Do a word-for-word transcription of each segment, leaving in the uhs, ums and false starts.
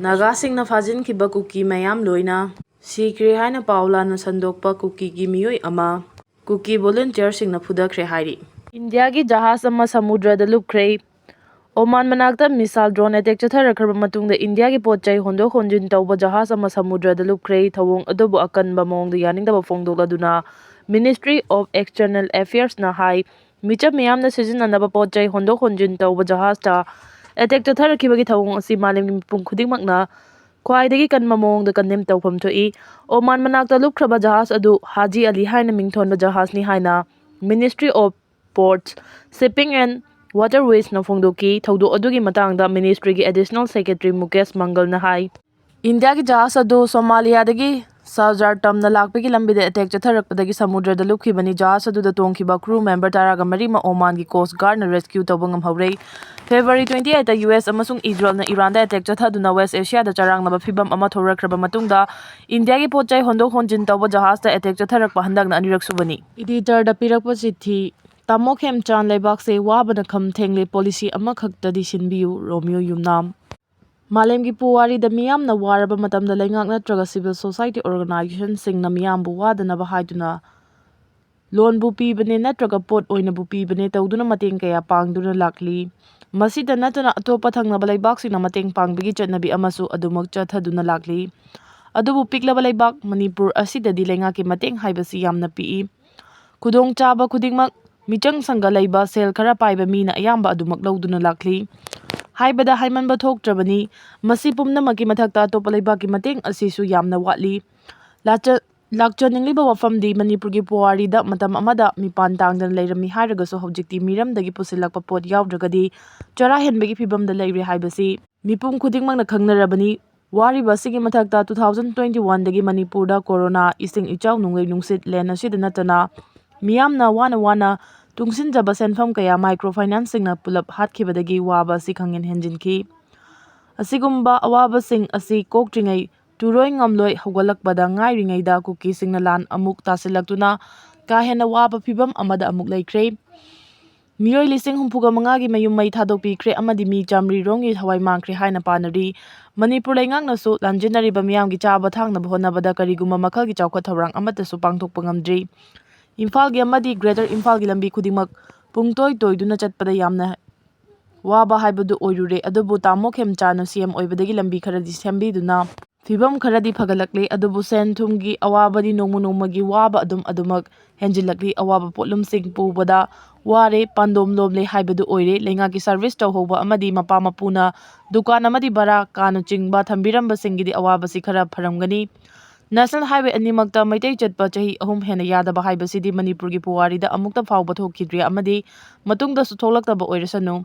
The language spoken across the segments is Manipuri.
ꯅꯥꯒꯥꯁꯤꯡꯅ ꯐꯥꯖꯤꯟꯈꯤꯕ ꯀꯨꯀꯤ ꯃꯌꯥꯝ ꯂꯣꯏꯅ ꯁꯤꯈ꯭ꯔꯦ ꯍꯥꯏꯅ ꯄꯥꯎ ꯂꯥꯟꯅ ꯁꯟꯗꯣꯛꯄ ꯀꯨꯀꯤꯒꯤ ꯃꯤꯑꯣꯏ ꯑꯃ ꯀꯨꯀꯤ ꯚꯣꯂꯨꯟꯇꯤꯌꯔꯁꯤꯡꯅ ꯐꯨꯗꯈ꯭ꯔꯦ ꯍꯥꯏꯔꯤ꯫ ꯏꯟꯗꯤꯌꯥꯒꯤ ꯖꯍꯥꯖ ꯑꯃ ꯁꯃꯨꯗ꯭ꯔꯗ ꯂꯨꯞꯈ꯭ꯔꯦ꯫ ꯑꯣꯃꯥꯟ ꯃꯅꯥꯛꯇ ꯃꯤꯁꯥꯏꯜ ꯗ꯭ꯔꯣꯟ ꯑꯦꯇꯦꯛ ꯆꯠꯊꯔꯛꯈ꯭ꯔꯕ ꯃꯇꯨꯡꯗ ꯏꯟꯗꯤꯌꯥꯒꯤ ꯄꯣꯠ ꯆꯩ ꯍꯣꯟꯗꯣꯛ ꯍꯣꯟꯖꯤꯟ ꯇꯧꯕ ꯖꯍꯥꯖ ꯑꯃ ꯁꯃꯨꯗ꯭ꯔꯗ ꯂꯨꯞꯈ꯭ꯔꯦ꯫ ꯊꯧꯑꯣꯡ ꯑꯗꯨꯕꯨ ꯑꯀꯟꯕ ꯃꯑꯣꯡꯗ ꯌꯥꯅꯤꯡꯗꯕ ꯐꯣꯡꯗꯣꯛꯂꯗꯨꯅ Ministry of External Affairsꯅ ꯍꯥꯏ, ꯃꯤꯆꯝ ꯃꯤꯌꯥꯝꯅ ꯁꯤꯖꯤꯟꯅꯅꯕ ꯄꯣꯠ ꯆꯩ ꯍꯣꯟꯗꯣꯛ ꯍꯣꯟꯖꯤꯟ ꯇꯧꯕ ꯖꯍꯥꯖꯇ ꯑꯦꯇꯦꯛ ꯆꯠꯊꯔꯛꯈꯤꯕꯒꯤ ꯊꯧꯑꯣꯡ ꯑꯁꯤ ꯃꯥꯂꯦꯝꯒꯤ ꯃꯤꯄꯨꯝ ꯈꯨꯗꯤꯡꯃꯛꯅ ꯈ꯭ꯋꯥꯏꯗꯒꯤ ꯀꯟꯕ ꯃꯑꯣꯡꯗ ꯀꯟꯗꯦꯝ ꯇꯧꯐꯝ ꯊꯣꯛꯏ꯫ ꯑꯣꯃꯥꯟ ꯃꯅꯥꯛꯇ ꯂꯨꯞꯈ꯭ꯔꯕ ꯖꯍꯥꯖ ꯑꯗꯨ ꯍꯥꯖꯤ ꯑꯂꯤ ꯍꯥꯏꯅ ꯃꯤꯡꯊꯣꯟꯕ ꯖꯍꯥꯖꯅꯤ ꯍꯥꯏꯅ Ministry of Ports, Shipping and Waterwaysꯅ ꯐꯣꯡꯗꯣꯛꯈꯤ꯫ ꯊꯧꯗꯣꯛ ꯑꯗꯨꯒꯤ ꯃꯇꯥꯡꯗ ministryꯒꯤ Additional Secretary ꯃꯨꯀꯦꯁ ꯃꯪꯒꯜꯅ ꯍꯥꯏ, ꯏꯟꯗꯤꯌꯥꯒꯤ ꯖꯍꯥꯖ ꯑꯗꯨ ꯁꯣꯃꯥꯂꯤꯌꯥꯗꯒꯤ ꯁꯥꯖꯥꯔ ꯇꯝꯅ ꯂꯥꯛꯄꯒꯤ ꯂꯝꯕꯤꯗ ꯑꯦꯇꯦꯛ ꯆꯠꯊꯔꯛꯄꯗꯒꯤ ꯁꯃꯨꯗ꯭ꯔꯗ ꯂꯨꯞꯈꯤꯕꯅꯤ꯫ ꯖꯍꯥꯖ ꯑꯗꯨꯗ ꯇꯣꯡꯈꯤꯕ crew member ꯇꯔꯥꯒ ꯃꯔꯤꯃꯛ ꯑꯣꯃꯥꯟꯒꯤ Coast Guardꯅ rescue ꯇꯧꯕ ꯉꯝꯍꯧꯔꯦ꯫ February twenty eightꯇ US ꯑꯃꯁꯨꯡ ꯏꯖꯔꯦꯜꯅ ꯏꯔꯥꯟꯗ ꯑꯦꯇꯦꯛ ꯆꯠꯊꯗꯨꯅ West Asiaꯗ ꯆꯔꯥꯡꯅꯕ ꯐꯤꯚꯝ ꯑꯃ ꯊꯣꯛꯂꯛꯈ꯭ꯔꯕ ꯃꯇꯨꯡꯗ ꯏꯟꯗꯤꯌꯥꯒꯤ ꯄꯣꯠ ꯆꯩ ꯍꯣꯟꯗꯣꯛ ꯍꯣꯟꯖꯤꯟ ꯇꯧꯕ ꯖꯍꯥꯖꯇ ꯑꯦꯇꯦꯛ ꯆꯠꯊꯔꯛꯄ ꯍꯟꯗꯛꯅ ꯑꯅꯤꯔꯛ ꯁꯨꯕꯅꯤ꯫ Editorꯗ ꯄꯤꯔꯛꯄ ꯆꯤꯊꯤ꯫ ꯇꯥꯃꯣ ꯈꯦꯝꯆꯥꯟ, ꯂꯩꯕꯥꯛꯁꯦ ꯋꯥꯕꯅ ꯈꯝ ꯊꯦꯡꯂꯦ, policy ꯑꯃꯈꯛꯇꯗꯤ ꯁꯤꯟꯕꯤꯌꯨ꯫ ꯔꯣꯃꯤꯌꯣ ꯌꯨꯝꯅꯥꯝ꯫ ꯃꯥꯂꯦꯝꯒꯤ ꯄꯨꯋꯥꯔꯤꯗ ꯃꯤꯌꯥꯝꯅ ꯋꯥꯔꯕ ꯃꯇꯝꯗ ꯂꯩꯉꯥꯛ ꯅꯠꯇ꯭ꯔꯒ civil society organizationꯁꯤꯡꯅ ꯃꯤꯌꯥꯝꯕꯨ ꯋꯥꯗꯅꯕ ꯍꯥꯏꯗꯨꯅ ꯂꯣꯟꯕꯨ ꯄꯤꯕꯅꯦ ꯅꯠꯇ꯭ꯔꯒ ꯄꯣꯠ ꯑꯣꯏꯅꯕꯨ ꯄꯤꯕꯅꯦ ꯇꯧꯗꯨꯅ ꯃꯇꯦꯡ ꯀꯌꯥ ꯄꯥꯡꯗꯨꯅ ꯂꯥꯛꯂꯤ꯫ ꯃꯁꯤꯗ ꯅꯠꯇꯅ ꯑꯇꯣꯞꯄ ꯊꯪꯅꯕ ꯂꯩꯕꯥꯛꯁꯤꯡꯅ ꯃꯇꯦꯡ ꯄꯥꯡꯕꯒꯤ ꯆꯠꯅꯕꯤ ꯑꯃꯁꯨ ꯑꯗꯨꯃꯛ ꯆꯠꯊꯗꯨꯅ ꯂꯥꯛꯂꯤ꯫ ꯑꯗꯨꯕꯨ ꯄꯤꯛꯂꯕ ꯂꯩꯕꯥꯛ ꯃꯅꯤꯄꯨꯔ ꯑꯁꯤꯗꯗꯤ ꯂꯩꯉꯥꯛꯀꯤ ꯃꯇꯦꯡ ꯍꯥꯏꯕꯁꯤ ꯌꯥꯝꯅ ꯄꯤꯛꯏ꯫ ꯈꯨꯗꯣꯡꯆꯥꯕ ꯈꯨꯗꯤꯡꯃꯛ ꯃꯤꯆꯪ ꯁꯪꯒ ꯂꯩꯕ ꯁꯦꯜ ꯈꯔ ꯄꯥꯏꯕ ꯃꯤꯅ ꯑꯌꯥꯝꯕ ꯑꯗꯨꯃꯛ ꯂꯧꯗꯨꯅ ꯂꯥꯛꯂꯤ꯫ ꯍꯥꯏꯕꯗ ꯍꯥꯏꯃꯟꯕ ꯊꯣꯛꯇ꯭ꯔꯕꯅꯤ꯫ ꯃꯁꯤ ꯄꯨꯝꯅꯃꯛꯀꯤ ꯃꯊꯛꯇ ꯑꯇꯣꯞꯄ ꯂꯩꯕꯥꯛꯀꯤ ꯃꯇꯦꯡ ꯑꯁꯤꯁꯨ ꯌꯥꯝꯅ ꯋꯥꯠꯂꯤ꯫ ꯂꯥꯆ-, ꯂꯥꯛꯆꯅꯤꯡꯂꯤꯕ ꯋꯥꯐꯝꯗꯤ ꯃꯅꯤꯄꯨꯔꯒꯤ ꯄꯨꯋꯥꯔꯤꯗ ꯃꯇꯝ ꯑꯃꯗ ꯃꯤꯄꯥꯟ ꯇꯥꯡꯗꯅ ꯂꯩꯔꯝꯃꯤ ꯍꯥꯏꯔꯒꯁꯨ ꯍꯧꯖꯤꯛꯇꯤ ꯃꯤꯔꯝꯗꯒꯤ ꯄꯨꯁꯤꯜꯂꯛꯄ ꯄꯣꯠ ꯌꯥꯎꯗ꯭ꯔꯒꯗꯤ ꯆꯔꯥ ꯍꯦꯟꯕꯒꯤ ꯐꯤꯕꯝꯗ ꯂꯩꯔꯦ ꯍꯥꯏꯕꯁꯤ ꯃꯤꯄꯨꯝ ꯈꯨꯗꯤꯡꯃꯛꯅ ꯈꯪꯅꯔꯕꯅꯤ꯫ ꯋꯥꯔꯤꯕ ꯑꯁꯤꯒꯤ ꯃꯊꯛꯇ two thousand twenty oneꯗꯒꯤ ꯃꯅꯤꯄꯨꯔꯗ ꯀꯣꯔꯣꯅꯥ, ꯏꯁꯤꯡ ꯏꯆꯥꯎ, ꯅꯣꯡꯂꯩ ꯅꯨꯡꯁꯤꯠ, ꯂꯦꯟ ꯑꯁꯤꯗ ꯅꯠꯇꯅ ꯃꯤꯌꯥꯝꯅ ꯋꯥꯅ ꯋꯥꯅ ꯇꯨꯡꯁꯤꯟꯖꯕ ꯁꯦꯟꯐꯝ ꯀꯌꯥ micro financeꯁꯤꯡꯅ ꯄꯨꯂꯞ ꯍꯥꯠꯈꯤꯕꯗꯒꯤ ꯋꯥꯕ ꯑꯁꯤ ꯈꯪꯍꯦꯟ ꯍꯦꯟꯖꯤꯟꯈꯤ꯫ ꯑꯁꯤꯒꯨꯝꯕ ꯑꯋꯥꯕꯁꯤꯡ ꯑꯁꯤ ꯀꯣꯛꯇ꯭ꯔꯤꯉꯩ ꯇꯨꯔꯣꯏ ꯉꯝꯂꯣꯏ ꯍꯧꯒꯠꯂꯛꯄꯗ ꯉꯥꯏꯔꯤꯉꯩꯗ ꯀꯨꯀꯤꯁꯤꯡꯅ ꯂꯥꯟ ꯑꯃꯨꯛ ꯇꯥꯁꯤꯜꯂꯛꯇꯨꯅ ꯀꯥ ꯍꯦꯟꯅ ꯋꯥꯕ ꯐꯤꯚꯝ ꯑꯃꯗ ꯑꯃꯨꯛ ꯂꯩꯈ꯭ꯔꯦ꯫ ꯃꯤꯑꯣꯏ ꯂꯤꯁꯤꯡ ꯍꯨꯝꯐꯨꯒ ꯃꯉꯥꯒꯤ ꯃꯌꯨꯝ ꯃꯩ ꯊꯥꯗꯣꯛꯄꯤꯈ꯭ꯔꯦ ꯑꯃꯗꯤ ꯃꯤ ꯆꯥꯃꯔꯤ ꯔꯣꯝꯒꯤ ꯊꯋꯥꯏ ꯃꯥꯡꯈ꯭ꯔꯦ ꯍꯥꯏꯅ ꯄꯥꯅꯔꯤ꯫ ꯃꯅꯤꯄꯨꯔ ꯂꯩꯉꯥꯛꯅꯁꯨ ꯂꯥꯟꯖꯦꯟꯅꯔꯤꯕ ꯃꯤꯌꯥꯝꯒꯤ ꯆꯥꯕ ꯊꯛꯅꯕ ꯍꯣꯠꯅꯕꯗ ꯀꯔꯤꯒꯨꯝꯕ ꯃꯈꯜꯒꯤ ꯆꯥꯎꯈꯠ ꯊꯧꯔꯥꯡ ꯑꯃꯠꯇꯁꯨ ꯄꯥꯡꯊꯣꯛꯄ ꯉꯝꯗ꯭ꯔꯤ꯫ ꯏꯝꯐꯥꯜꯒꯤ ꯑꯃꯗꯤ ꯒ꯭ꯔꯦꯇꯔ ꯏꯝꯐꯥꯜꯒꯤ ꯂꯝꯕꯤ ꯈꯨꯗꯤꯡꯃꯛ ꯄꯨꯡꯇꯣꯏ ꯇꯣꯏꯗꯨꯅ ꯆꯠꯄꯗ ꯌꯥꯝꯅ ꯋꯥꯕ ꯍꯥꯏꯕꯗꯨ ꯑꯣꯏꯔꯨꯔꯦ꯫ ꯑꯗꯨꯕꯨ ꯇꯥꯃꯣ ꯈꯦꯝꯆꯥꯅ ꯁꯤ ꯑꯦꯝ ꯑꯣꯏꯕꯗꯒꯤ ꯂꯝꯕꯤ ꯈꯔꯗꯤ ꯁꯦꯝꯕꯤꯗꯨꯅ ꯐꯤꯕꯝ ꯈꯔꯗꯤ ꯐꯒꯠꯂꯛꯂꯦ꯫ ꯑꯗꯨꯕꯨ ꯁꯦꯟ ꯊꯨꯝꯒꯤ ꯑꯋꯥꯕꯗꯤ ꯅꯣꯡꯃ ꯅꯣꯡꯃꯒꯤ ꯋꯥꯕ ꯑꯗꯨꯝ ꯑꯗꯨꯃꯛ ꯍꯦꯟꯖꯤꯜꯂꯛꯂꯤ꯫ ꯑꯋꯥꯕ ꯄꯣꯠꯂꯨꯝꯁꯤꯡ ꯄꯨꯕꯗ ꯋꯥꯔꯦ, ꯄꯥꯟꯗꯣꯝ ꯂꯣꯝꯂꯦ ꯍꯥꯏꯕꯗꯨ ꯑꯣꯏꯔꯦ꯫ ꯂꯩꯉꯥꯛꯀꯤ ꯁꯔꯚꯤꯁ ꯇꯧꯍꯧꯕ ꯑꯃꯗꯤ ꯃꯄꯥ ꯃꯄꯨꯅ ꯗꯨꯀꯥꯟ ꯑꯃꯗꯤ ꯚꯔꯥ ꯀꯥꯅꯆꯤꯡꯕ ꯊꯝꯕꯤꯔꯝꯕꯁꯤꯡꯒꯤꯗꯤ ꯑꯋꯥꯕꯁꯤ ꯈꯔ ꯐꯔꯝꯒꯅꯤ꯫ ꯅꯦꯁꯅꯦꯜ ꯍꯥꯏꯋꯦ ꯑꯅꯤꯃꯛꯇ ꯃꯩꯇꯩ ꯆꯠꯄ ꯆꯍꯤ ꯑꯍꯨꯝ ꯍꯦꯟꯅ ꯌꯥꯗꯕ ꯍꯥꯏꯕꯁꯤꯗꯤ ꯃꯅꯤꯄꯨꯔꯒꯤ ꯄꯨꯋꯥꯔꯤꯗ ꯑꯃꯨꯛꯇ ꯐꯥꯎꯕ ꯊꯣꯛꯈꯤꯗ꯭ꯔꯤ ꯑꯃꯗꯤ ꯃꯇꯨꯡꯗꯁꯨ ꯊꯣꯛꯂꯛꯇꯕ ꯑꯣꯏꯔꯁꯅꯨ꯫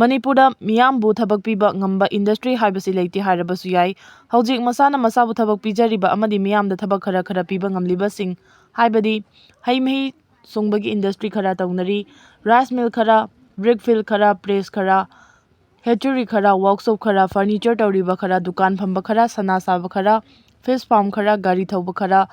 ꯃꯅꯤꯄꯨꯔꯗ ꯃꯤꯌꯥꯝꯕꯨ ꯊꯕꯛ ꯄꯤꯕ ꯉꯝꯕ ꯏꯟꯗꯁꯇ꯭ꯔꯤ ꯍꯥꯏꯕꯁꯤ ꯂꯩꯇꯦ ꯍꯥꯏꯔꯕꯁꯨ ꯌꯥꯏ꯫ ꯍꯧꯖꯤꯛ ꯃꯁꯥꯅ ꯃꯁꯥꯕꯨ ꯊꯕꯛ ꯄꯤꯖꯔꯤꯕ ꯑꯃꯗꯤ ꯃꯤꯌꯥꯝꯗ ꯊꯕꯛ ꯈꯔ ꯈꯔ ꯄꯤꯕ ꯉꯝꯂꯤꯕꯁꯤꯡ ꯍꯥꯏꯕꯗꯤ ꯍꯩ ꯃꯍꯤ ꯁꯨꯡꯕꯒꯤ ꯏꯟꯗꯁꯇ꯭ꯔꯤ ꯈꯔ ꯇꯧꯅꯔꯤ, ꯔꯥꯏꯁ ꯃꯤꯜ ꯈꯔ, ꯕ꯭ꯔꯤꯛ ꯐꯤꯜ ꯈꯔ, ꯄ꯭ꯔꯦꯁ ꯈꯔ, ꯍꯦꯆꯔꯤ ꯈꯔ, ꯋꯥꯔꯛꯁꯣꯞ ꯈꯔ, ꯐꯔꯅꯤꯆꯔ ꯇꯧꯔꯤꯕ ꯈꯔ, ꯗꯨꯀꯥꯟ ꯐꯝꯕ ꯈꯔ, ꯁꯅꯥ ꯁꯥꯕ ꯈꯔ, ꯐꯤꯁ ꯐꯥꯔꯝ ꯈꯔ, ꯒꯥꯔꯤ ꯊꯧꯕ ꯈꯔ,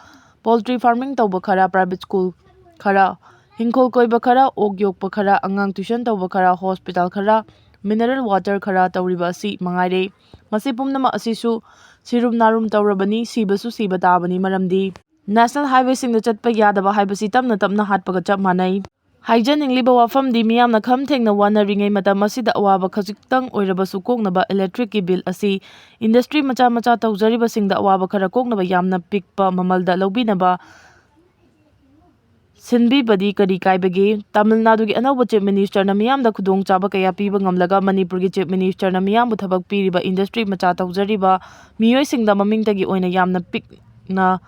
ꯄꯣꯜꯇ꯭ꯔꯤ ꯐꯥꯔꯃꯤꯡ ꯇꯧꯕ ꯈꯔ, ꯄ꯭ꯔꯥꯏꯚꯦꯠ ꯁ꯭ꯀꯨꯜ ꯈꯔ, ꯏꯪꯈꯣꯜ ꯀꯣꯏꯕ ꯈꯔ, ꯑꯣꯛ ꯌꯣꯛꯄ ꯈꯔ, ꯑꯉꯥꯡ ꯇ꯭ꯌꯨꯁꯟ ꯇꯧꯕ ꯈꯔ, ꯍꯣꯁꯄꯤꯇꯥꯜ ꯈꯔ, ꯃꯤꯅꯔꯦꯜ ꯋꯥꯇꯔ ꯈꯔ ꯇꯧꯔꯤꯕ ꯑꯁꯤ ꯃꯉꯥꯏꯔꯦ꯫ ꯃꯁꯤ ꯄꯨꯝꯅꯃꯛ ꯑꯁꯤꯁꯨ ꯁꯤꯔꯨꯝ ꯅꯥꯔꯨꯝ ꯇꯧꯔꯕꯅꯤ, ꯁꯤꯕꯁꯨ ꯁꯤꯕ ꯇꯥꯕꯅꯤ꯫ ꯃꯔꯝꯗꯤ ꯅꯦꯁꯅꯦꯜ ꯍꯥꯏꯋꯦꯁꯤꯡꯗ ꯆꯠꯄ ꯌꯥꯗꯕ ꯍꯥꯏꯕꯁꯤ ꯇꯞꯅ ꯇꯞꯅ ꯍꯥꯠꯄꯒ ꯆꯞ ꯃꯥꯟꯅꯩ꯫ ꯍꯥꯏꯖꯅꯤꯡꯂꯤꯕ ꯋꯥꯐꯝꯗꯤ, ꯃꯤꯌꯥꯝꯅ ꯈꯝ ꯊꯦꯡꯅ ꯋꯥꯅꯔꯤꯉꯩ ꯃꯇꯝ ꯑꯁꯤꯗ ꯑꯋꯥꯕ ꯈꯖꯤꯛꯇꯪ ꯑꯣꯏꯔꯕꯁꯨ ꯀꯣꯛꯅꯕ ꯏꯂꯦꯛꯇ꯭ꯔꯤꯛꯀꯤ ꯕꯤꯜ ꯑꯁꯤ ꯏꯟꯗꯁꯇ꯭ꯔꯤ ꯃꯆꯥ ꯃꯆꯥ ꯇꯧꯖꯔꯤꯕꯁꯤꯡꯗ ꯑꯋꯥꯕ ꯈꯔ ꯀꯣꯛꯅꯕ ꯌꯥꯝꯅ ꯄꯤꯛꯄ ꯃꯃꯜꯗ ꯂꯧꯕꯤꯅꯕ ꯁꯤꯟꯕꯤꯕꯗꯤ ꯀꯔꯤ ꯀꯥꯏꯕꯒꯦ? ꯇꯥꯃꯤꯜ ꯅꯥꯗꯨꯒꯤ ꯑꯅꯧꯕ ꯆꯤꯐ ꯃꯤꯅꯤꯁꯇꯔꯅ ꯃꯤꯌꯥꯝꯗ ꯈꯨꯗꯣꯡꯆꯥꯕ ꯀꯌꯥ ꯄꯤꯕ ꯉꯝꯂꯒ ꯃꯅꯤꯄꯨꯔꯒꯤ ꯆꯤꯐ ꯃꯤꯅꯤꯁꯇꯔꯅ ꯃꯤꯌꯥꯝꯕꯨ ꯊꯕꯛ ꯄꯤꯔꯤꯕ ꯏꯟꯗꯁꯇ꯭ꯔꯤ ꯃꯆꯥ ꯇꯧꯖꯔꯤꯕ ꯃꯤꯑꯣꯏꯁꯤꯡꯗ ꯃꯃꯤꯡꯇꯒꯤ ꯑꯣꯏꯅ ꯌꯥꯝꯅ ꯄꯤꯛꯅ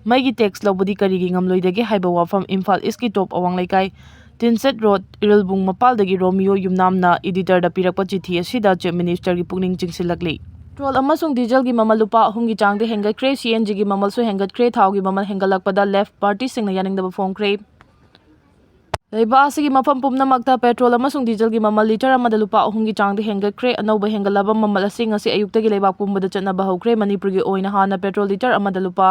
ꯃꯩꯒꯤ ꯇꯦꯛꯁ ꯂꯧꯕꯗꯤ ꯀꯔꯤꯒꯤ ꯉꯝꯂꯣꯏꯗꯒꯦ ꯍꯥꯏꯕ ꯋꯥꯐꯝ ꯏꯝꯐꯥꯜ ꯏꯁꯀꯤ ꯇꯣꯞ ꯑꯋꯥꯡ ꯂꯩꯀꯥꯏ, ꯇꯤꯟꯁꯦꯠ ꯔꯣꯗ, ꯏꯔꯤꯜꯕꯨꯡ ꯃꯄꯥꯜꯗꯒꯤ ꯔꯣꯃꯤꯌꯣ ꯌꯨꯝꯅꯥꯝꯅ ꯏꯗꯤꯇꯔꯗ ꯄꯤꯔꯛꯄ ꯆꯤꯊꯤ ꯑꯁꯤꯗ ꯆꯤꯐ ꯃꯤꯅꯤꯁꯇꯔꯒꯤ ꯄꯨꯛꯅꯤꯡ ꯆꯤꯡꯁꯤꯜꯂꯛꯂꯤ꯫ ꯄꯦꯇ꯭ꯔꯣꯜ ꯑꯃꯁꯨꯡ ꯗꯤꯖꯜꯒꯤ ꯃꯃꯜ ꯂꯨꯄꯥ ꯑꯍꯨꯝꯒꯤ ꯆꯥꯡꯗ ꯍꯦꯟꯒꯠꯈ꯭ꯔꯦ, ꯁꯤ ꯑꯦꯟ ꯖꯤꯒꯤ ꯃꯃꯜꯁꯨ ꯍꯦꯟꯒꯠꯈ꯭ꯔꯦ, ꯊꯥꯎꯒꯤ ꯃꯃꯜ ꯍꯦꯟꯒꯠꯂꯛꯄꯗ ꯂꯦꯐ ꯄꯥꯔꯇꯤꯁꯤꯡꯅ ꯌꯥꯅꯤꯡꯗꯕ ꯐꯣꯡꯈ꯭ꯔꯦ꯫ ꯂꯩꯕꯥꯛ ꯑꯁꯤꯒꯤ ꯃꯐꯝ ꯄꯨꯝꯅꯃꯛꯇ ꯄꯦꯇ꯭ꯔꯣꯜ ꯑꯃꯁꯨꯡ ꯗꯤꯖꯜꯒꯤ ꯃꯃꯜ ꯂꯤꯇꯔ ꯑꯃꯗ ꯂꯨꯄꯥ ꯑꯍꯨꯝꯒꯤ ꯆꯥꯡꯗ ꯍꯦꯟꯒꯠꯈ꯭ꯔꯦ꯫ ꯑꯅꯧꯕ ꯍꯦꯟꯒꯠꯂꯕ ꯃꯃꯜ ꯑꯁꯤ ꯉꯁꯤ ꯑꯌꯨꯛꯇꯒꯤ ꯂꯩꯕꯥꯛ ꯄꯨꯝꯕꯗ ꯆꯠꯅꯕ ꯍꯧꯈ꯭ꯔꯦ꯫ ꯃꯅꯤꯄꯨꯔꯒꯤ ꯑꯣꯏꯅ ꯍꯥꯟꯅ ꯄꯦꯇ꯭ꯔꯣꯜ ꯂꯤꯇꯔ ꯑꯃꯗ ꯂꯨꯄꯥ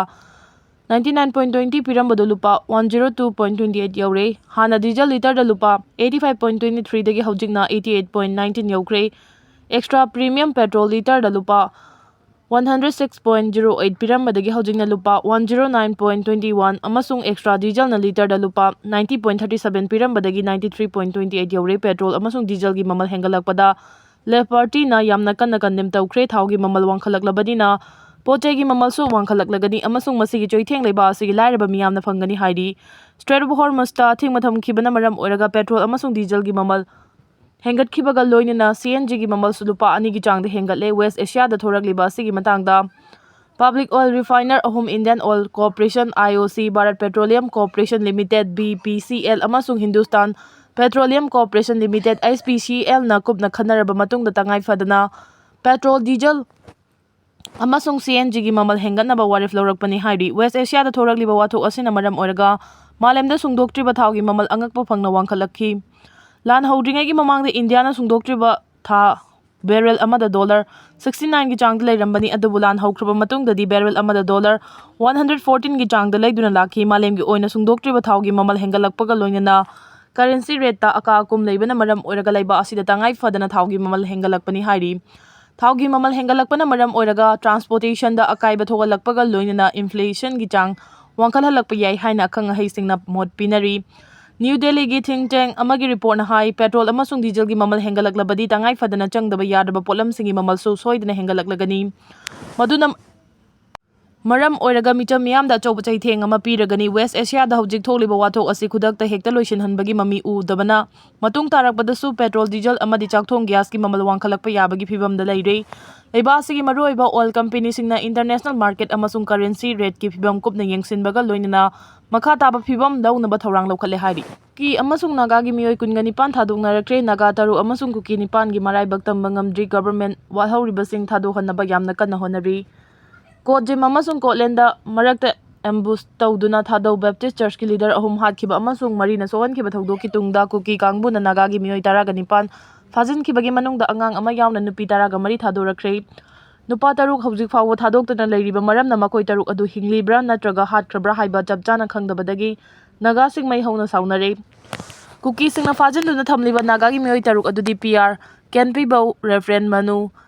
ninety nine point twenty ꯄꯤꯔꯝꯕꯗꯨ ꯂꯨꯄꯥ one zero two point twenty eight ꯌꯧꯔꯦ꯫ ꯍꯥꯟꯅ ꯗꯤꯖꯜ ꯂꯤꯇꯔꯗ ꯂꯨꯄꯥ eighty five point twenty threeꯗꯒꯤ ꯍꯧꯖꯤꯛꯅ eighty eight point nineteen ꯌꯧꯈ꯭ꯔꯦ꯫ Extra premium petrol ꯂꯤꯇꯔꯗ ꯂꯨꯄꯥ one hundred six point zero eight ꯄꯤꯔꯝꯕꯗꯒꯤ ꯍꯧꯖꯤꯛꯅ ꯂꯨꯄꯥ one zero nine point twenty one ꯑꯃꯁꯨꯡ extra dieselꯅ ꯂꯤꯇꯔꯗ ꯂꯨꯄꯥ ninety point thirty seven ꯄꯤꯔꯝꯕꯗꯒꯤ ninety three point twenty eight ꯌꯧꯔꯦ꯫ ꯄꯦꯇ꯭ꯔꯣꯜ ꯑꯃꯁꯨꯡ ꯗꯤꯖꯜꯒꯤ ꯃꯃꯜ ꯍꯦꯟꯒꯠꯂꯛꯄꯗ ꯂꯦꯐ ꯄꯥꯔꯇꯤꯅ ꯌꯥꯝꯅ ꯀꯟꯅ ꯀꯟꯗꯦꯝ ꯇꯧꯈ꯭ꯔꯦ꯫ ꯊꯥꯎꯒꯤ ꯃꯃꯜ ꯋꯥꯡꯈꯠꯂꯛꯂꯕꯅꯤꯅ ꯄꯣꯠ ꯆꯩꯒꯤ ꯃꯃꯜꯁꯨ ꯋꯥꯡꯈꯠꯂꯛꯂꯒꯅꯤ ꯑꯃꯁꯨꯡ ꯃꯁꯤꯒꯤ ꯆꯩꯊꯦꯡ ꯂꯩꯕꯥꯛ ꯑꯁꯤꯒꯤ ꯂꯥꯏꯔꯕ ꯃꯤꯌꯥꯝꯅ ꯐꯪꯒꯅꯤ ꯍꯥꯏꯔꯤ꯫ Strait of Hormuzꯇ ꯑꯊꯤꯡꯕ ꯊꯝꯈꯤꯕꯅ ꯃꯔꯝ ꯑꯣꯏꯔꯒ ꯄꯦꯇ꯭ꯔꯣꯜ ꯑꯃꯁꯨꯡ ꯗꯤꯖꯜꯒꯤ ꯃꯃꯜ ꯍꯦꯟꯒꯠꯈꯤꯕꯒ ꯂꯣꯏꯅꯅ C N Gꯒꯤ ꯃꯃꯜꯁꯨ ꯂꯨꯄꯥ ꯑꯅꯤꯒꯤ ꯆꯥꯡꯗ ꯍꯦꯟꯒꯠꯂꯦ꯫ West Asiaꯗ ꯊꯣꯔꯛꯂꯤꯕ ꯑꯁꯤꯒꯤ ꯃꯇꯥꯡꯗ Public oil refiner ꯑꯍꯨꯝ, Indian Oil Corporation, I O C, Bharat Petroleum Corporation Limited, B P C L, ꯑꯃꯁꯨꯡ Hindustan Petroleum Corporation Limited, H P C Lꯅ ꯀꯨꯞꯅ ꯈꯟꯅꯔꯕ ꯃꯇꯨꯡꯗ ꯇꯉꯥꯏ ꯐꯗꯅ ꯄꯦꯇ꯭ꯔꯣꯜ, ꯗꯤꯖꯜ ꯑꯃꯁꯨꯡ C N Gꯒꯤ ꯃꯃꯜ ꯍꯦꯟꯒꯠꯅꯕ ꯋꯥꯔꯦꯞ ꯂꯧꯔꯛꯄꯅꯤ ꯍꯥꯏꯔꯤ꯫ West Asiaꯗ ꯊꯣꯔꯛꯂꯤꯕ ꯋꯥꯊꯣꯛ ꯑꯁꯤꯅ ꯃꯔꯝ ꯑꯣꯏꯔꯒ ꯃꯥꯂꯦꯝꯗ ꯁꯨꯡꯗꯣꯛꯇ꯭ꯔꯤꯕ ꯊꯥꯎꯒꯤ ꯃꯃꯜ ꯑꯉꯛꯄ ꯐꯪꯅ ꯋꯥꯡꯈꯠꯂꯛꯈꯤ꯫ ꯂꯥꯟ ꯍꯧꯗ꯭ꯔꯤꯉꯩꯒꯤ ꯃꯃꯥꯡꯗ ꯏꯟꯗꯤꯌꯥꯅ ꯁꯨꯡꯗꯣꯛꯇ꯭ꯔꯤꯕ ꯊꯥ ꯕꯦꯔꯦꯜ ꯑꯃꯗ ꯗꯣꯂꯔ sixty nineꯒꯤ ꯆꯥꯡꯗ ꯂꯩꯔꯝꯕꯅꯤ, ꯑꯗꯨꯕꯨ ꯂꯥꯟ ꯍꯧꯈ꯭ꯔꯕ ꯃꯇꯨꯡꯗꯗꯤ ꯕꯦꯔꯦꯜ ꯑꯃꯗ ꯗꯣꯂꯔ one hundred fourteenꯒꯤ ꯆꯥꯡꯗ ꯂꯩꯗꯨꯅ ꯂꯥꯛꯈꯤ꯫ ꯃꯥꯂꯦꯝꯒꯤ ꯑꯣꯏꯅ ꯁꯨꯡꯗꯣꯛꯇ꯭ꯔꯤꯕ ꯊꯥꯎꯒꯤ ꯃꯃꯜ ꯍꯦꯟꯒꯠꯂꯛꯄꯒ ꯂꯣꯏꯅꯅ currency rateꯇ ꯑꯀꯥ ꯑꯀꯨꯝ ꯂꯩꯕꯅ ꯃꯔꯝ ꯑꯣꯏꯔꯒ ꯂꯩꯕꯥꯛ ꯑꯁꯤꯗ ꯇꯉꯥꯏ ꯐꯗꯅ ꯊꯥꯎꯒꯤ ꯃꯃꯜ ꯍꯦꯟꯒꯠꯂꯛꯄꯅꯤ ꯍꯥꯏꯔꯤ꯫ ꯊꯥꯎꯒꯤ ꯃꯃꯜ ꯍꯦꯟꯒꯠꯂꯛꯄꯅ ꯃꯔꯝ ꯑꯣꯏꯔꯒ transportationꯗ ꯑꯀꯥꯏꯕ ꯊꯣꯛꯍꯜꯂꯛꯄꯒ ꯂꯣꯏꯅꯅ inflationꯒꯤ ꯆꯥꯡ ꯋꯥꯡꯈꯠꯍꯜꯂꯛꯄ ꯌꯥꯏ ꯍꯥꯏꯅ ꯑꯈꯪ ꯑꯍꯩꯁꯤꯡꯅ ꯃꯣꯠ ꯄꯤꯅꯔꯤ꯫ New Delhiꯒꯤ think tank ꯑꯃꯒꯤ reportꯅ ꯍꯥꯏ, ꯄꯦꯇ꯭ꯔꯣꯜ ꯑꯃꯁꯨꯡ ꯗꯤꯖꯜꯒꯤ ꯃꯃꯜ ꯍꯦꯟꯒꯠꯂꯛꯂꯕꯗꯤ ꯇꯉꯥꯏ ꯐꯗꯅ ꯆꯪꯗꯕ ꯌꯥꯗ꯭ꯔꯕ ꯄꯣꯠꯂꯝꯁꯤꯡꯒꯤ ꯃꯃꯜꯁꯨ ꯁꯣꯏꯗꯅ ꯍꯦꯟꯒꯠꯂꯛꯂꯒꯅꯤ꯫ ꯃꯗꯨꯅ ꯃꯔꯝ ꯑꯣꯏꯔꯒ ꯃꯤꯆꯝ ꯃꯤꯌꯥꯝꯗ ꯑꯆꯧꯕ ꯆꯩꯊꯦꯡ ꯑꯃ ꯄꯤꯔꯒꯅꯤ꯫ West Asiaꯗ ꯍꯧꯖꯤꯛ ꯊꯣꯛꯂꯤꯕ ꯋꯥꯊꯣꯛ ꯑꯁꯤ ꯈꯨꯗꯛꯇ ꯍꯦꯛꯇ ꯂꯣꯏꯁꯤꯟꯍꯟꯕꯒꯤ ꯃꯃꯤ ꯎꯗꯕꯅ ꯃꯇꯨꯡ ꯇꯥꯔꯛꯄꯗꯁꯨ ꯄꯦꯇ꯭ꯔꯣꯜ, ꯗꯤꯖꯜ ꯑꯃꯗꯤ ꯆꯥꯛꯊꯣꯡ ꯒ꯭ꯌꯥꯁꯀꯤ ꯃꯃꯜ ꯋꯥꯡꯈꯠꯂꯛꯄ ꯌꯥꯕꯒꯤ ꯐꯤꯚꯝꯗ ꯂꯩꯔꯦ꯫ ꯂꯩꯕꯥꯛ ꯑꯁꯤꯒꯤ ꯃꯔꯨꯑꯣꯏꯕ oil companyꯁꯤꯡꯅ international market ꯑꯃꯁꯨꯡ currency rateꯀꯤ ꯐꯤꯚꯝ ꯀꯨꯞꯅ ꯌꯦꯡꯁꯤꯟꯕꯒ ꯂꯣꯏꯅꯅ ꯃꯈꯥ ꯇꯥꯕ ꯐꯤꯚꯝ ꯂꯧꯅꯕ ꯊꯧꯔꯥꯡ ꯂꯧꯈꯠꯂꯦ ꯍꯥꯏꯔꯤ꯫ ꯀꯨꯀꯤ ꯑꯃꯁꯨꯡ ꯅꯥꯒꯥꯒꯤ ꯃꯤꯑꯣꯏ ꯀꯨꯟꯒ ꯅꯤꯄꯥꯟ ꯊꯥꯗꯣꯛꯅꯔꯛꯈ꯭ꯔꯦ꯫ ꯅꯥꯒꯥ ꯇꯔꯨꯛ ꯑꯃꯁꯨꯡ ꯀꯨꯀꯤ ꯅꯤꯄꯥꯟꯒꯤ ꯃꯔꯥꯏꯕꯛ ꯇꯝꯕ ꯉꯝꯗ꯭ꯔꯤ꯫ Government ꯋꯥꯠꯍꯧꯔꯤꯕꯁꯤꯡ ꯊꯥꯗꯣꯛꯍꯟꯅꯕ ꯌꯥꯝꯅ ꯀꯟꯅ ꯍꯣꯠꯅꯔꯤ꯫ ꯀꯣꯠꯖꯤꯝ ꯑꯃꯁꯨꯡ ꯀꯣꯠꯂꯦꯟꯗ ambush ꯇꯧꯗꯨꯅ ꯊꯥꯗꯧ Baptist Churchꯀꯤ leader ꯑꯍꯨꯝ ꯍꯥꯠꯈꯤꯕ ꯑꯃꯁꯨꯡ ꯃꯔꯤꯅ ꯁꯣꯛꯍꯟꯈꯤꯕ ꯊꯧꯗꯣꯛꯀꯤ ꯇꯨꯡꯗ ꯀꯨꯀꯤ ꯀꯥꯡꯕꯨꯅ ꯅꯥꯒꯥꯒꯤ ꯃꯤꯑꯣꯏ ꯇꯔꯥꯒ ꯅꯤꯄꯥꯟ ꯐꯥꯖꯤꯟꯈꯤꯕꯒꯤ ꯃꯅꯨꯡꯗ ꯑꯉꯥꯡ ꯑꯃ ꯌꯥꯎꯅ ꯅꯨꯄꯤ ꯇꯔꯥꯒ ꯃꯔꯤ ꯊꯥꯗꯣꯔꯛꯈ꯭ꯔꯦ꯫ ꯅꯨꯄꯥ ꯇꯔꯨꯛ ꯍꯧꯖꯤꯛ ꯐꯥꯎꯕ ꯊꯥꯗꯣꯛꯇꯅ ꯂꯩꯔꯤꯕ ꯃꯔꯝꯅ ꯃꯈꯣꯏ ꯇꯔꯨꯛ ꯑꯗꯨ ꯍꯤꯡꯂꯤꯕ꯭ꯔꯥ ꯅꯠꯇ꯭ꯔꯒ ꯍꯥꯠꯈ꯭ꯔꯕ꯭ꯔꯥ ꯍꯥꯏꯕ ꯆꯞ ꯆꯥꯅ ꯈꯪꯗꯕꯗꯒꯤ ꯅꯥꯒꯥꯁꯤꯡ ꯃꯩ ꯍꯧꯅ ꯁꯥꯎꯅꯔꯦ꯫ ꯀꯨꯀꯤꯁꯤꯡꯅ ꯐꯥꯖꯤꯟꯗꯨꯅ ꯊꯝꯂꯤꯕ ꯅꯥꯒꯥꯒꯤ ꯃꯤꯑꯣꯏ ꯇꯔꯨꯛ ꯑꯗꯨꯗꯤ ꯄꯤ ꯑꯥꯔ, ꯀꯦꯟꯄꯤꯕꯧ, ꯔꯦꯐꯔꯦꯟ ꯃꯅꯨ,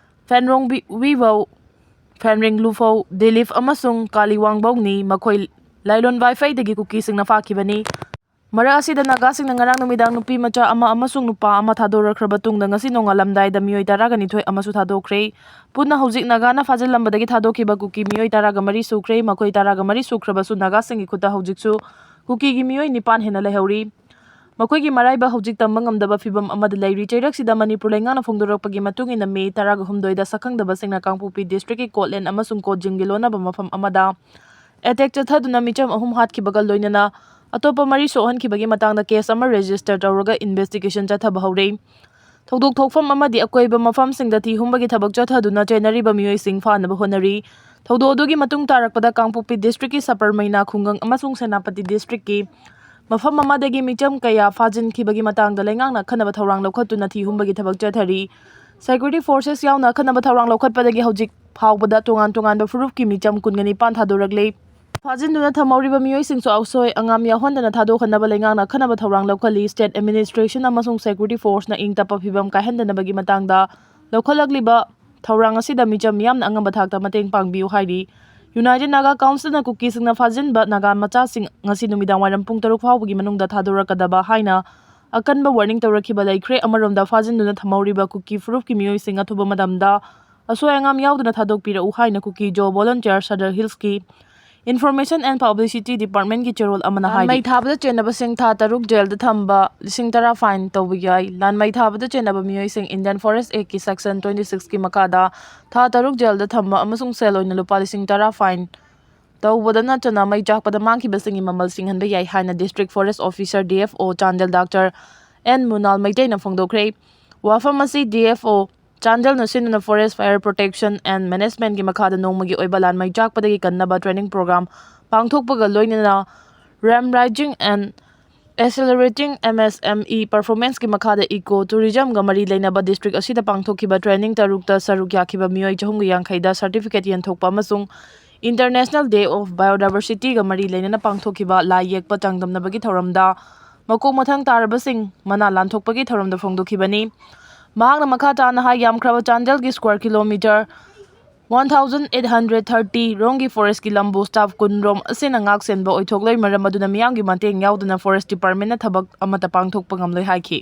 ꯐꯦꯟꯔꯣꯡ ꯕꯤ-, ꯋꯤꯕꯧ, ꯐꯦꯟꯔꯤꯡ ꯂꯨꯐꯧ, ꯗꯤꯂꯤꯞ ꯑꯃꯁꯨꯡ ꯀꯥꯂꯤ ꯋꯥꯡꯕꯧꯅꯤ꯫ ꯃꯈꯣꯏ ꯂꯥꯏꯂꯣꯟ ꯋꯥꯏꯐꯩꯗꯒꯤ ꯀꯨꯀꯤꯁꯤꯡꯅ ꯐꯥꯈꯤꯕꯅꯤ꯫ ꯃꯔꯛ ꯑꯁꯤꯗ ꯅꯥꯒꯥꯁꯤꯡꯅ ꯉꯔꯥꯡ ꯅꯨꯃꯤꯗꯥꯡ ꯅꯨꯄꯤ ꯃꯆꯥ ꯑꯃ ꯑꯃꯁꯨꯡ ꯅꯨꯄꯥ ꯑꯃ ꯊꯥꯗꯣꯔꯛꯈ꯭ꯔꯕ ꯇꯨꯡꯗ ꯉꯁꯤ ꯅꯣꯡꯉꯥꯜꯂꯝꯗꯥꯏꯗ ꯃꯤꯑꯣꯏ ꯇꯔꯥꯒ ꯅꯤꯊꯣꯏ ꯑꯃꯁꯨ ꯊꯥꯗꯣꯛꯈ꯭ꯔꯦ꯫ ꯄꯨꯟꯅ ꯍꯧꯖꯤꯛ ꯅꯥꯒꯥꯅ ꯐꯥꯖꯤꯜꯂꯝꯕꯗꯒꯤ ꯊꯥꯗꯣꯛꯈꯤꯕ ꯀꯨꯀꯤ ꯃꯤꯑꯣꯏ ꯇꯔꯥꯒ ꯃꯔꯤ ꯁꯨꯈ꯭ꯔꯦ꯫ ꯃꯈꯣꯏ ꯇꯔꯥꯒ ꯃꯔꯤ ꯁꯨꯈ꯭ꯔꯕꯁꯨ ꯅꯥꯒꯥꯁꯤꯡꯒꯤ ꯈꯨꯠꯇ ꯍꯧꯖꯤꯛꯁꯨ ꯀꯨꯀꯤꯒꯤ ꯃꯤꯑꯣꯏ ꯅꯤꯄꯥꯟ ꯍꯦꯟꯅ ꯂꯩꯍꯧꯔꯤ꯫ ꯃꯈꯣꯏꯒꯤ ꯃꯔꯥꯏꯕꯛ ꯍꯧꯖꯤꯛ ꯇꯝꯕ ꯉꯝꯗꯕ ꯐꯤꯚꯝ ꯑꯃꯗ ꯂꯩꯔꯤ꯫ ꯆꯩꯔꯛꯁꯤꯗ ꯃꯅꯤꯄꯨꯔ ꯂꯩꯉꯥꯛꯅ ꯐꯣꯡꯗꯣꯔꯛꯄꯒꯤ ꯃꯇꯨꯡ ꯏꯟꯅ ꯃꯦ ꯇꯔꯥꯒ ꯍꯨꯝꯗꯣꯏꯗ ꯁꯛꯈꯪꯗꯕꯁꯤꯡꯅ ꯀꯥꯡꯄꯣꯛꯄꯤ ꯗꯤꯁꯇ꯭ꯔꯤꯛꯀꯤ ꯀꯣꯠꯂꯦꯟ ꯑꯃꯁꯨꯡ ꯀꯣꯠꯖꯤꯝꯒꯤ ꯂꯣꯟꯅꯕ ꯃꯐꯝ ꯑꯃꯗ ꯑꯦꯇꯦꯛ ꯆꯠꯊꯗꯨꯅ ꯃꯤꯆꯝ ꯑꯍꯨꯝ ꯍꯥꯠꯈꯤꯕꯒ ꯂꯣꯏꯅꯅ ꯑꯇꯣꯞꯄ ꯃꯔꯤ ꯁꯣꯛꯍꯟꯈꯤꯕꯒꯤ ꯃꯇꯥꯡꯗ ꯀꯦꯁ ꯑꯃ ꯔꯦꯖꯤꯁꯇꯔ ꯇꯧꯔꯒ ꯏꯟꯚꯦꯁꯇꯤꯒꯦꯁꯟ ꯆꯠꯊꯕ ꯍꯧꯔꯦ꯫ ꯊꯧꯗꯣꯛ ꯊꯣꯛꯐꯝ ꯑꯃꯗꯤ ꯑꯀꯣꯏꯕ ꯃꯐꯝꯁꯤꯡꯗ ꯊꯤ ꯍꯨꯝꯕꯒꯤ ꯊꯕꯛ ꯆꯠꯊꯗꯨꯅ ꯆꯦꯟꯅꯔꯤꯕ ꯃꯤꯑꯣꯏꯁꯤꯡ ꯐꯥꯅꯕ ꯍꯣꯠꯅꯔꯤ꯫ ꯊꯧꯗꯣꯛ ꯑꯗꯨꯒꯤ ꯃꯇꯨꯡ ꯇꯥꯔꯛꯄꯗ ꯀꯥꯡꯄꯣꯛꯄꯤ ꯗꯤꯁꯇ꯭ꯔꯤꯛꯀꯤ ꯁꯄꯔꯃꯩꯅꯥ ꯈꯨꯡꯒꯪ ꯑꯃꯁꯨꯡ ꯁꯦꯅꯥꯄꯇꯤ ꯗꯤꯁꯇ꯭ꯔꯤꯛꯀꯤ ꯃꯐꯝ ꯑꯃꯗꯒꯤ ꯃꯤꯆꯝ ꯀꯌꯥ ꯐꯥꯖꯤꯟꯈꯤꯕꯒꯤ ꯃꯇꯥꯡꯗ ꯂꯩꯉꯥꯛꯅ ꯑꯈꯟꯅꯕ ꯊꯧꯔꯥꯡ ꯂꯧꯈꯠꯇꯨꯅ ꯊꯤ ꯍꯨꯝꯕꯒꯤ ꯊꯕꯛ ꯆꯠꯊꯔꯤ꯫ ꯁꯦꯀ꯭ꯌꯨꯔꯤꯇꯤ ꯐꯣꯔꯁꯦꯁ ꯌꯥꯎꯅ ꯑꯈꯟꯅꯕ ꯊꯧꯔꯥꯡ ꯂꯧꯈꯠꯄꯗꯒꯤ ꯍꯧꯖꯤꯛ ꯐꯥꯎꯕꯗ ꯇꯣꯉꯥꯟ ꯇꯣꯉꯥꯟꯕ ꯐꯨꯔꯨꯞꯀꯤ ꯃꯤꯆꯝ ꯀꯨꯟꯒ ꯅꯤꯄꯥꯟ ꯊꯥꯗꯣꯔꯛꯂꯦ꯫ ꯐꯥꯖꯤꯟꯗꯨꯅ ꯊꯝꯍꯧꯔꯤꯕ ꯃꯤꯑꯣꯏꯁꯤꯡꯁꯨ ꯑꯁꯣꯏ ꯑꯉꯥꯝ ꯌꯥꯎꯍꯟꯗꯅ ꯊꯥꯗꯣꯛꯍꯟꯅꯕ ꯂꯩꯉꯥꯛꯅ ꯑꯈꯟꯅꯕ ꯊꯧꯔꯥꯡ ꯂꯧꯈꯠꯂꯤ꯫ ꯁ꯭ꯇꯦꯠ ꯑꯦꯗꯃꯤꯅꯤꯁꯇ꯭ꯔꯦꯁꯟ ꯑꯃꯁꯨꯡ ꯁꯦꯀ꯭ꯌꯨꯔꯤꯇꯤ ꯐꯣꯔꯁꯅ ꯏꯪ ꯇꯞꯄ ꯐꯤꯚꯝ ꯀꯥꯏꯍꯟꯗꯅꯕꯒꯤ ꯃꯇꯥꯡꯗ ꯂꯧꯈꯠꯂꯛꯂꯤꯕ ꯊꯧꯔꯥꯡ ꯑꯁꯤꯗ ꯃꯤꯆꯝ ꯃꯤꯌꯥꯝꯅ ꯑꯉꯝꯕ ꯊꯥꯛꯇ ꯃꯇꯦꯡ ꯄꯥꯡꯕꯤꯌꯨ ꯍꯥꯏꯔꯤ꯫ ꯌꯨꯅꯥꯏꯇꯦꯗ ꯅꯥꯒꯥ ꯀꯥꯎꯟꯁꯤꯜꯅ ꯀꯨꯀꯤꯁꯤꯡꯅ ꯐꯥꯖꯤꯟꯕ ꯅꯥꯒꯥ ꯃꯆꯥꯁꯤꯡ ꯉꯁꯤ ꯅꯨꯃꯤꯗꯥꯡ ꯋꯥꯏꯔꯝ ꯄꯨꯡ ꯇꯔꯨꯛ ꯐꯥꯎꯕꯒꯤ ꯃꯅꯨꯡꯗ ꯊꯥꯗꯣꯔꯛꯀꯗꯕ ꯍꯥꯏꯅ ꯑꯀꯟꯕ ꯋꯥꯔꯅꯤꯡ ꯇꯧꯔꯛꯈꯤꯕ ꯂꯩꯈ꯭ꯔꯦ꯫ ꯑꯃꯔꯣꯝꯗ ꯐꯥꯖꯤꯟꯗꯨꯅ ꯊꯝꯍꯧꯔꯤꯕ ꯀꯨꯀꯤ ꯐꯨꯔꯨꯞꯀꯤ ꯃꯤꯑꯣꯏꯁꯤꯡ ꯑꯊꯨꯕ ꯃꯇꯝꯗ ꯑꯁꯣꯏ ꯑꯉꯥꯝ ꯌꯥꯎꯗꯅ ꯊꯥꯗꯣꯛꯄꯤꯔꯛꯎ ꯍꯥꯏꯅ ꯀꯨꯀꯤ ꯖꯣ ꯚꯣꯂꯨꯟꯇꯤꯌꯔ ꯁꯗꯔ ꯍꯤꯜꯁꯀꯤ ꯏꯟꯐꯣꯔꯃꯦꯁꯟ ꯑꯦꯟ ꯄꯕ꯭ꯂꯤꯁꯤꯇꯤ ꯗꯤꯄꯥꯔꯠꯃꯦꯟꯒꯤ ꯆꯦꯔꯣꯜ ꯑꯃꯅ ꯍꯥꯏꯔꯤ꯫ ꯂꯥꯟꯃꯩ ꯊꯥꯕꯗ ꯆꯦꯟꯅꯕꯁꯤꯡ ꯊꯥ ꯇꯔꯨꯛ ꯖꯦꯜꯗ ꯊꯝꯕ, ꯂꯤꯁꯤꯡ ꯇꯔꯥ ꯐꯥꯏꯟ ꯇꯧꯕ ꯌꯥꯏ꯫ ꯂꯥꯟꯃꯩ ꯊꯥꯕꯗ ꯆꯦꯟꯅꯕ ꯃꯤꯑꯣꯏꯁꯤꯡ ꯏꯟꯗꯤꯌꯟ ꯐꯣꯔꯦꯁ ꯑꯦꯛꯀꯤ ꯁꯦꯛꯁꯟ ꯇ꯭ꯋꯦꯟꯇꯤ ꯁꯤꯛꯁꯀꯤ ꯃꯈꯥꯗ ꯊꯥ ꯇꯔꯨꯛ ꯖꯦꯜꯗ ꯊꯝꯕ ꯑꯃꯁꯨꯡ ꯁꯦꯜ ꯑꯣꯏꯅ ꯂꯨꯄꯥ ꯂꯤꯁꯤꯡ ꯇꯔꯥ ꯐꯥꯏꯟ ꯇꯧꯕꯗ ꯅꯠꯇꯅ ꯃꯩ ꯆꯥꯛꯄꯗ ꯃꯥꯡꯈꯤꯕꯁꯤꯡꯒꯤ ꯃꯃꯜ ꯁꯤꯡꯍꯟꯕ ꯌꯥꯏ ꯍꯥꯏꯅ district forest officer, D F O, Chandel doctor N Munal ꯃꯩꯇꯩꯅ ꯐꯣꯡꯗꯣꯛꯈ꯭ꯔꯦ꯫ ꯋꯥꯐꯝ ꯑꯁꯤ ꯗꯤ ꯑꯦꯐ ꯑꯣ ꯆꯥꯟꯗꯦꯜꯅ ꯁꯤꯟꯗꯨꯅ ꯐꯣꯔꯦꯁ ꯐꯥꯌꯔ ꯄ꯭ꯔꯣꯇꯦꯛꯁꯟ ꯑꯦꯟ ꯃꯦꯅꯦꯖꯃꯦꯟꯠꯀꯤ ꯃꯈꯥꯗ ꯅꯣꯡꯃꯒꯤ ꯑꯣꯏꯕ ꯂꯥꯟꯃꯩ ꯆꯥꯛꯄꯗꯒꯤ ꯀꯟꯅꯕ ꯇ꯭ꯔꯦꯅꯤꯡ ꯄ꯭ꯔꯣꯒ꯭ꯔꯥꯝ ꯄꯥꯡꯊꯣꯛꯄꯒ ꯂꯣꯏꯅꯅ RAMP raising and Accelerating M S M E Performance ꯀꯤ ꯃꯈꯥꯗ Eco Tourism ꯒ ꯃꯔꯤ ꯂꯩꯅꯕ district ꯑꯁꯤꯗ ꯄꯥꯡꯊꯣꯛꯈꯤꯕ training ꯇꯔꯨꯛꯇ ꯁꯔꯨꯛ ꯌꯥꯈꯤꯕ ꯃꯤꯑꯣꯏ ꯆꯍꯨꯝꯒ ꯌꯥꯡꯈꯩꯗ certificate ꯌꯦꯟꯊꯣꯛꯄ ꯑꯃꯁꯨꯡ International Day of Biodiversity ꯒ ꯃꯔꯤ ꯂꯩꯅꯅ ꯄꯥꯡꯊꯣꯛꯈꯤꯕ ꯂꯥꯏ ꯌꯦꯛꯄ ꯆꯥꯡꯗꯝꯅꯕꯒꯤ ꯊꯧꯔꯝꯗ ꯃꯀꯣꯛ ꯃꯊꯪ ꯇꯥꯔꯕꯁꯤꯡ ꯃꯅꯥ ꯂꯥꯟꯊꯣꯛꯄꯒꯤ ꯊꯧꯔꯝꯗ ꯐꯣꯡꯗꯣꯛꯈꯤꯕꯅꯤ꯫ ꯃꯍꯥꯛꯅ ꯃꯈꯥ ꯇꯥꯅ ꯍꯥꯏ, ꯌꯥꯝꯈ꯭ꯔꯕ ꯆꯥꯟꯗꯦꯜꯒꯤ square kilometre one thousand eight hundred thirty ꯔꯣꯝꯒꯤ forest ꯀꯤ ꯂꯝꯕꯨ staff ꯀꯨꯟ ꯔꯣꯝ ꯑꯁꯤꯅ ꯉꯥꯛ ꯁꯦꯟꯕ ꯑꯣꯏꯊꯣꯛꯂꯣꯏ, ꯃꯔꯝ ꯑꯗꯨꯅ ꯃꯤꯌꯥꯝꯒꯤ ꯃꯇꯦꯡ ꯌꯥꯎꯗꯅ forest department ꯅ ꯊꯕꯛ ꯑꯃꯠꯇ ꯄꯥꯡꯊꯣꯛꯄ ꯉꯝꯂꯣꯏ ꯍꯥꯏꯈꯤ꯫